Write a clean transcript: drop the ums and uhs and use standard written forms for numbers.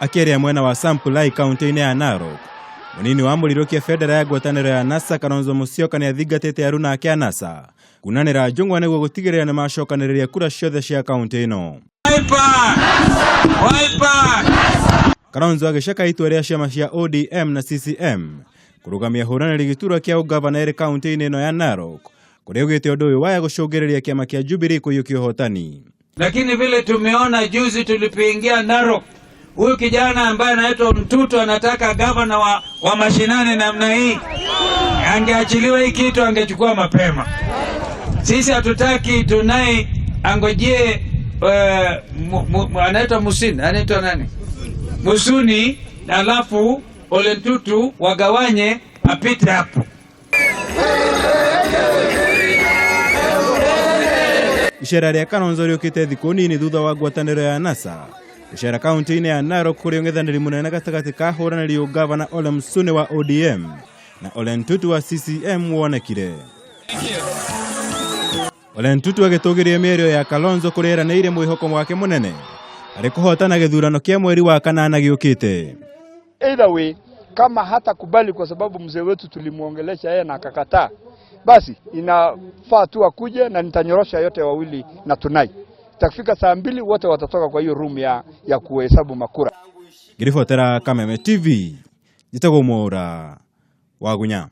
Akĩaria mwena wa Sampulai kaunti-inĩ ya Narok, mũnini wa mũrirũkia bendera ya ngwatanĩro ya NASA Kalonzo Musyoka nĩathingatĩte aruna ake a NASA kunanĩra njũng'wa nĩguo gũtigĩrĩra nĩmacokanĩrĩria kura ciothe cia kaunti ĩno. Wiper! Wiper! Kalonzo agĩcaka itua rĩa ciama cia ODM na CCM kũrũgamia hũranĩri gĩturwa kĩa ũgavana ĩrĩ kaunti-inĩ ĩno ya Narok, kũrĩa augĩte ũndũ ũyũ waya gũcũngĩrĩria kĩama kĩa Jubilee kũiyũkia ũhotani. Lakini vile tumeona juzi tulipoingia Narok, huyu kijana ambaye anaitwa Mtutu anataka gavana wa mashinani namna hii, angeachiliwa hii kitu angechukua mapema. Sisi hatutaki, tunaye angojee anaitwa Musini, anaitwa nani? Musuni, alafu Ole Ntutu wagawanye apite hapo. Icera rĩa Kalonzo rĩũkĩte thikũ nini thutha wa ngwatanĩro ya NASA gũcera kaunti-inĩ ya Narok kũrĩ ũng'ethanĩri mũnene gatagatĩ ka ahũranĩri ũgavana Ole Musuni wa ODM na Ole Ntutu wa CCM wonekire. Ole Ntutu agĩtũgĩria mĩario ya Kalonzo kũrĩa eranĩire mwĩhoko wake mũnene harĩ kũhotana gĩthurano kĩa mweri wa kanana gĩũkĩte. Either way, kama hatakubali kwa sababu mzee wetu tulimuongelesha yeye na akakataa, basi inafaa tu akuje na nitanyorosha yote wawili na Tunai. Itakifika saa 2 wote watatoka kwa hiyo room ya kuhesabu makura. Ngĩribotera Kameme TV, njĩtagwo Mwaura Wagunya.